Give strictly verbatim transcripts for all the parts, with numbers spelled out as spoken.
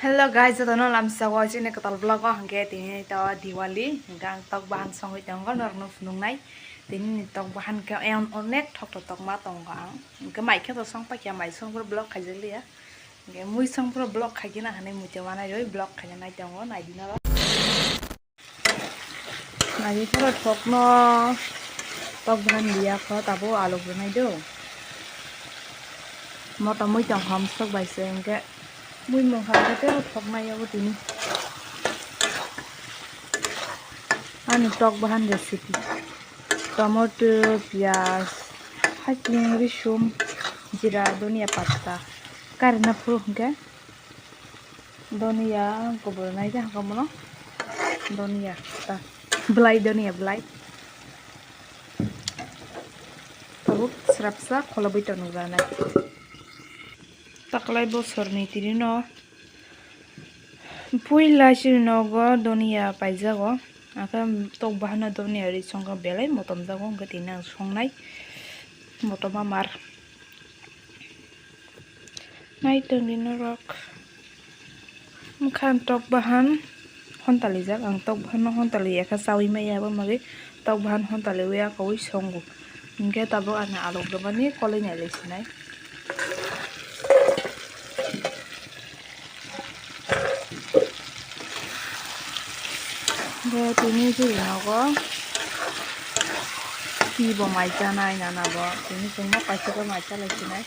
Hello guys, jotono lamsao chini kwtal vlog o hwnkhe tini to Diwali, hwnkhe ang tok bahan songwi tongo norokno phunuknai. Tini ni tok bahan khe onek thok thok tokma tongo ang. Hwnkhe mai khe to song paikha, mai song phuru vlog khaijak liya. Hwnkhe mui song phuru vlog khaikhe na hinwi mui tongma nai rwi vlog khaina nai tongo, naidi norok. Nai phuru thokno tok bahan liya kho, tabuk aluk rwnai do. Motom mui tong hom sok bai se hwnkhe mui mung kha khe tei thoknai abo tini. Ani tok bahan recipe. Tomato, piyaj, haching, risum, jira, dhania patta. Karina phuru hwnkhe. Donia kubur nai de hwnkhe mono. Donia ta. Belai donia belai. Tabuk srapsa kholobwi tongo ganai. Taklai bosorni tirino puila chini nogo donia paijago. Akhe tok bahano donia ri songkha belai motom jago hwnkhe tini ang songnai. Motom amar. Nai tongdi norok. Wngkha ang tok bahan hontalijak, ang tok bahan no hontaliya khe chaui maya, abo bagwi tok bahan hontaliwi akaui songo. Hwnkhe tabuk ani aluk rwmani koloi nai lai sinai. Hwnkhe tini chini nogo twi bo mai chanai nana bo, tini chwngno kaisa khe mai chalai sinai.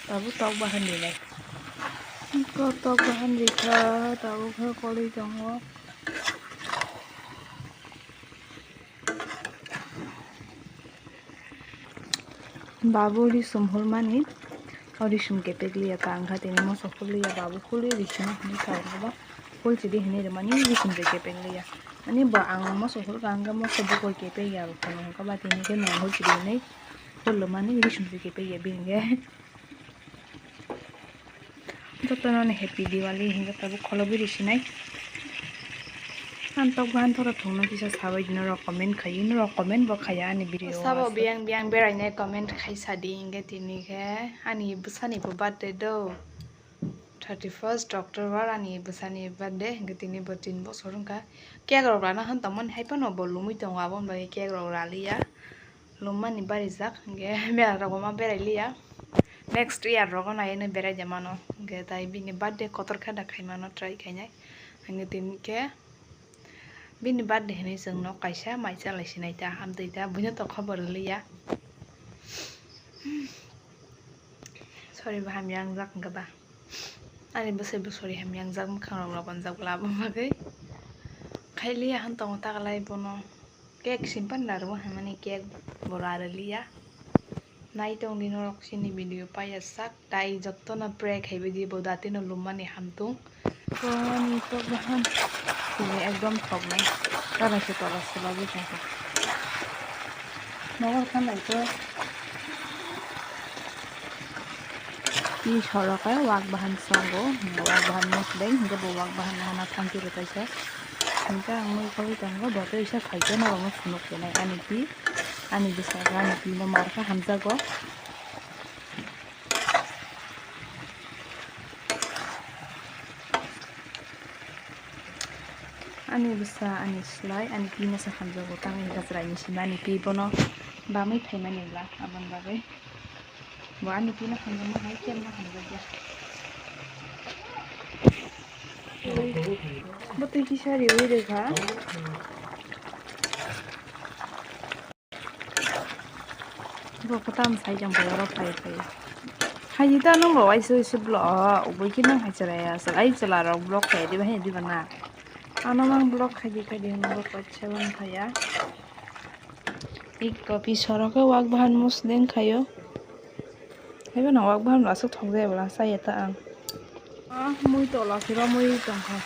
Tabuk tok bahan rinai. Tok, tok bahan rikha, tabuk khe koloi tongo. Babu risum hulmani, o risum kepek liya ta wngkha tini moso hul liya, babu hului risum hinwi sa wngkha ba, hul chidi hinwi rwmani risum se kepek liya. Ani bo ang moso hulka wngkha, moso bukol kepek ya rw phano wngkha ba, tini khe nwng hul chidi hinwi hul rwmani risum se kepek ya bini khe. Jotono ni happy Diwali hinwi tabuk kholobwi risinai. Ang tok bahan thoro thungno kisa sabai di norok comment khai, norok comment bo khaiya ani video o. Sabo aswk biyang biyang berainai comment khai sadi, hingke tini khe ani bwsani bo birthday do, thirty first October ani bwsani birthday, hingke tini bo tin bosor wngkha. Cake rok rana han tongmani hai phano bo lumui tongo, aboni bagwi cake rok raliya. Lummani barijak, hingke mela rogo ma berai liya. Next year rogo nai eno berai de mano, hingke tai bini birthday kotor khe da khai mano try khainai. Hingke tini khe bini birthday hinui chwng nok kaisa mai chalai sinai ta, amtwi ta buino to khobor liya. Sorry, bo hamya wngjak hingke ba. Ani bwsai bwsori hamya wngjak, mwkhang rok labanjak, labo bagwi khai liya han tongo taklai bono. Cake simpan rarwo hwnmani cake bo rarwliya. Nai tongdi norok chini video paiya sak, tai jotono pray khaibaidi bo datino lummani hamtung. Ani tok bahan tini ekdom thoknai. Tara se tola se bagwi tongkha. Nogo khanai to. Twi soroke wak bahan sago, wak bahan mosdeng, hingke bo wak bahan hana thanti rwtaisa. Hingke ang nui khogwi tongo, bo tei isa khaikhe norokno phunuk tonai ani twi, ani bwskango ani twi no markha hamjago. Ani bwsa, ani slai, ani twi no se hamjago, tang hingke chwraini simi ani twi bono bamwi phaimani bwla, aboni bagwi. Bo ani twi no hamjakma hai, kem no hamjakya. Bo twi kisa riwi rwkha. Bo kwtam sai jang bai oro phai phai. Hai di ta nang bo waisa waisa vlog, ubui khe nang hai chwrai aswk. Ai chwla rok vlog khai diba hai diba na. Ano mang vlog khai di khai di hwnwi bo kochha ban phaiya. Iko pi soroke wak bahan mosdeng khaio. Haibo no wak bahan aswk thok jaya bwla chaya ta ang. Ah, mui tola siro mui tongkha.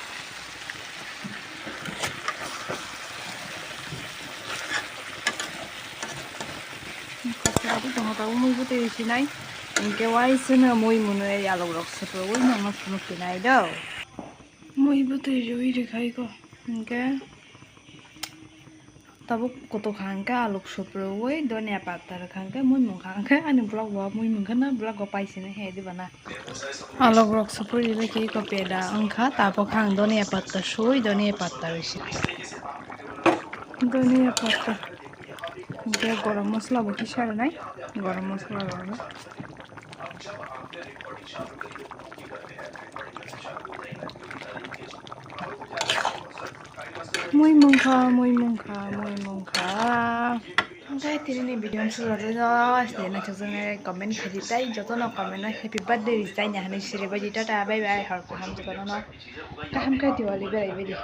Kosora bo tongo tabuk mui bwtwi sinai. Hinkhe waisano mui mwnwi yalok rok swpwrwi nangno phunuk tinai do. Mui bwtwi rwi rwkhaiko hinkhe. Tabuk kutuk hangkhe aluk suprui, donia patta rwkha hangkhe muimung kha hangkhe ani vlog bo muimung kheno vlog bo paisini he diba na. Aluk rok suprui rile khe iko peda wngkha, tabuk ang donia patta sui, donia patta rwisi. Donia patta. Hingke gorom masala bo kisa rwnai, gorom masala rok. Mui mungkha, mui mungkha, mui mungkha. Hingke tini ni video ang sujak jai no, sini na chajak nai comment khaidi tai, joto no comment no happy birthday rijai ni hinui siri bai di, tata bye bye, hor kaham joto no, kaham khe Diwali berai bai di.